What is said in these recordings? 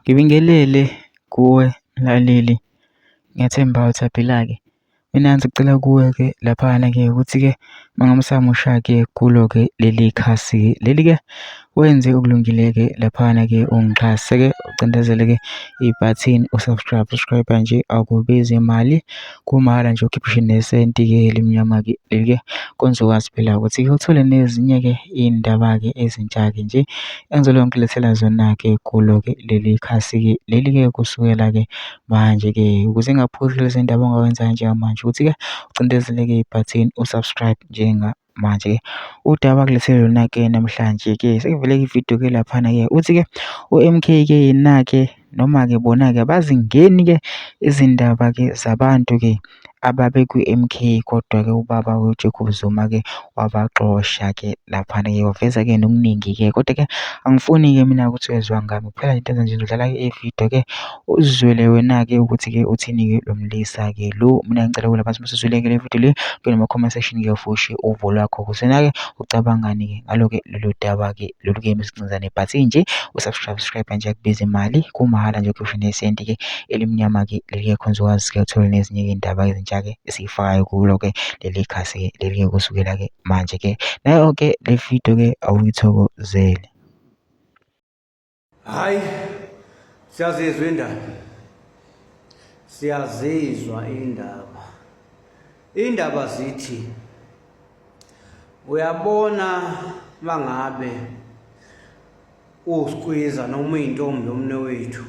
Ngibingelele kuwe mlaleli, ngiyathemba ukuthi uyaphila-ke. Mina ngizocela kuwe-ke laphayana-ke ukuthi-ke uma ngabe usamusha-ke kulo-ke leli khasi-ke leli-ke wenze okulungile-ke laphayana-ke ungixhase-ke ucindezele-ke ibhathini u-subscribe, subscribe nje akubizi mali kumahhala nje ukhiphe ngisho nesenti-ke elimnyama-ke leli-ke kwenza ukwazi phela ukuthi-ke uthole nezinye-ke iy'ndaba-ke ezintsha-ke nje engizolokhu ngilethela zona-ke kulo-ke leli khasi-ke leli-ke kusukela-ke manje-ke ukuze ingaphuzi lezi ndaba ongawenza njengamanje ukuthi-ke ucindezele-ke ibhathini u-subscribe njengamanje-ke. Udaba akulethele lona-ke namhlanje-ke sekuvele ividiyo-ke laphana-ke uthi-ke u-M_K-ke yena-ke noma-ke bona-ke abazingeni-ke izindaba-ke zabantu-ke ababe kwi-M_K kodwa-ke ubaba uJacob Zuma-ke wabaxosha-ke laphana-ke waveza-ke nokuningi-ke kodwa-ke angifuni-ke mina ukuthi wezwa ngami kuphela into enza nje ngidlala-ke ividiyo-ke uzizwele wena-ke ukuthi-ke uthini-ke lo mlisa-ke lo. Mina ngicela ukuba phansi masuzwile-ke le vidiyo le kube nama-comment section-ke ufushe uvo lwakho ukuthi wena-ke ucabangani-ke ngalo-ke lolu daba-ke lolu-ke mesincizane but nje u-subscribe subscribe nje akubizi imali kumahhala nje ukhishwe nesenti-ke elimnyama-ke leli-ke khona uzokwazi-ke uthole nezinye-ke iy'ndaba ezintsha-ke esiyifakayo kulo-ke leli khasi-ke leli-ke kusukela-ke manje-ke nayo-ke le video-ke awuyithokozele. Hayi siyazizwa indaba. Siyazizwa indaba. Indaba zithi uyabona mangabe uskwiza noma uyintombi yomne wethu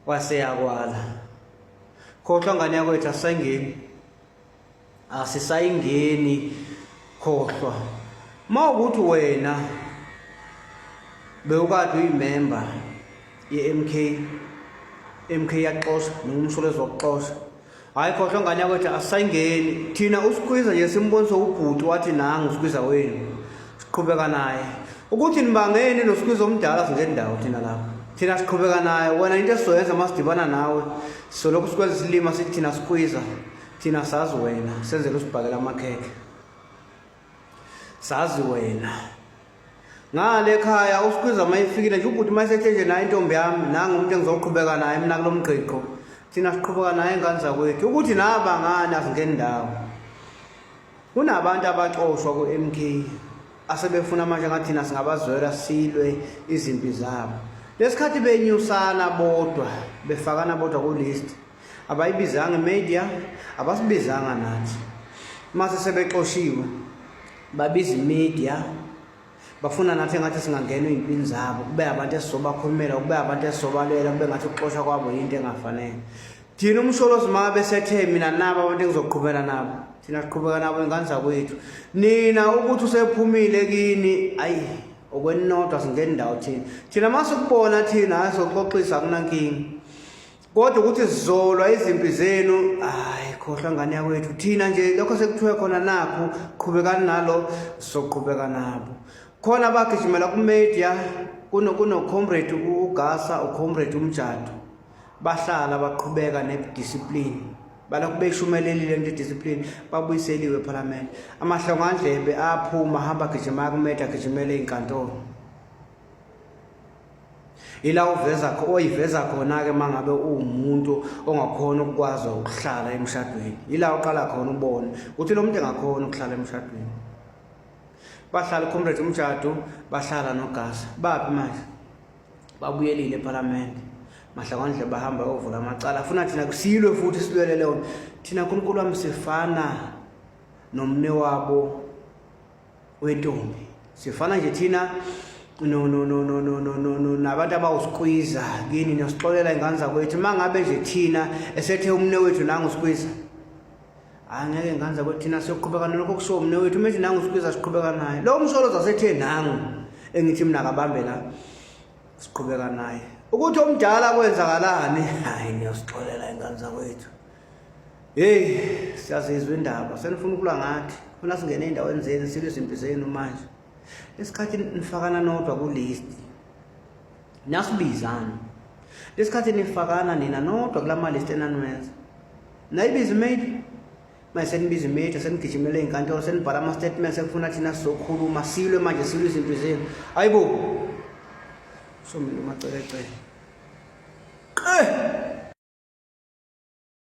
waseyakwala. Khohlwa ngane yakwethu asisayingeni. Asisayingeni khohlwa. Mawukuthi wena bewukade uyimember ye-MK MK yaxosha noma umsholozi wakuxosha hhayi khohlwa ngane yakwethu asisayingeni thina usikwiza nje simbonise ubhuti wathi nangu usikwiza wenu siqhubeka naye ukuthi nibangeni nosikwiza omdala singendawo thina lapho thina siqhubeka naye wena into esizoyenza uma sidibana nawe sizolokhu sikwenza isilima sithi thina sikwiza thina sazi wena senzele usibhakela amakhekhe sazi wena ngale ekhaya usikwiza uma ifikile nje ubhuti uma esethe nje naye intombi yami nangu umuntu engizoqhubeka naye mina kulo mgqigqo thina siqhubeka naye ingane zakwethu ukuthi naba ngani asingeni ndawo kunabantu abaxoshwa ku-MK asebefuna manje ngathi thina singabazwela silwe izimpi zabo lesikhathi benyusana bodwa befakana bodwa ku-list abayibizanga imedia abasibizanga nathi mase sebexoshiwe babiza imedia bafuna nathi engathi singangena ey'mpini zabo kube abantu esizobakhulumela kube abantu esizobalwela kube ngathi ukuxoshwa kwabo yinto engafanele thina umsholozi uma besethe mina nabo abantu engizoqhubela nabo thina siqhubeka nabo ingane zakwethu nina ukuthi usephumile kini ayi okweninodwa singeni ndawo thina thina uma sikubona thina hayi sokuxoxisa akunankinga Kodwa ukuthi sizolwa izimpi zenu, hayi khohlwa ngane yakwethu. Thina nje lokho sekuthiwe khona nakho, qhubekani nalo, sizoqhubeka nabo. Khona abagijimela ku-media, kuno kuno comrade uGasa, ucomrade uMjadu. Bahlala baqhubeka ne-discipline. Balokhu beshumelelile into discipline, babuyiseliwe eParliament. Amahlongandlebe aphuma hamba gijima ku-media, gijimele izinkantolo. Ila uveza oyiveza khona-ke uma ngabe uwumuntu ongakhona ukukwazi ukuhlala emshadweni. Ila uqala khona ubone ukuthi lo muntu engakhona ukuhlala emshadweni. Bahlala uComrade Umjadu, bahlala noGasa. Baphi manje? Babuyelile ePhalamende. Mahlakandle bahamba bayovula amacala. Funa thina kusilwe futhi silwele leyo. Thina uNkulunkulu wami sifana nomne wabo wentombi sifana nje thina no no no no no no no no nabantu abawusikwiza kini niyosixolela ingane zakwethu uma ngabe nje thina esethe umne wethu nangu usikwiza angeke ingane zakwethu thina siyoqhubeka nalokho kushiwo umne wethu uma ethi nangu usikwiza siqhubeka naye lo msholozi asethe nangu engithi mina akabambe la siqhubeka naye ukuthi omdala kwenzakalani hayi niyosixolela ingane zakwethu Hey, siyazizwa indaba. Senifuna ukulwa ngathi. Funa singene endaweni zenu, silwe izimpi zenu manje. Lesikhathi nifakana nodwa ku list. Nasibizana. Lesikhathi nifakana nina nodwa kulama list enaniwenza. Nayibiza imaid. Manje senibiza imedia, senigijimele ey'nkantolo, senibhala ama-statement, sekufuna thina sizokhuluma, silwe manje silwe izimpi zenu. Hayibo. So mina umacelecele.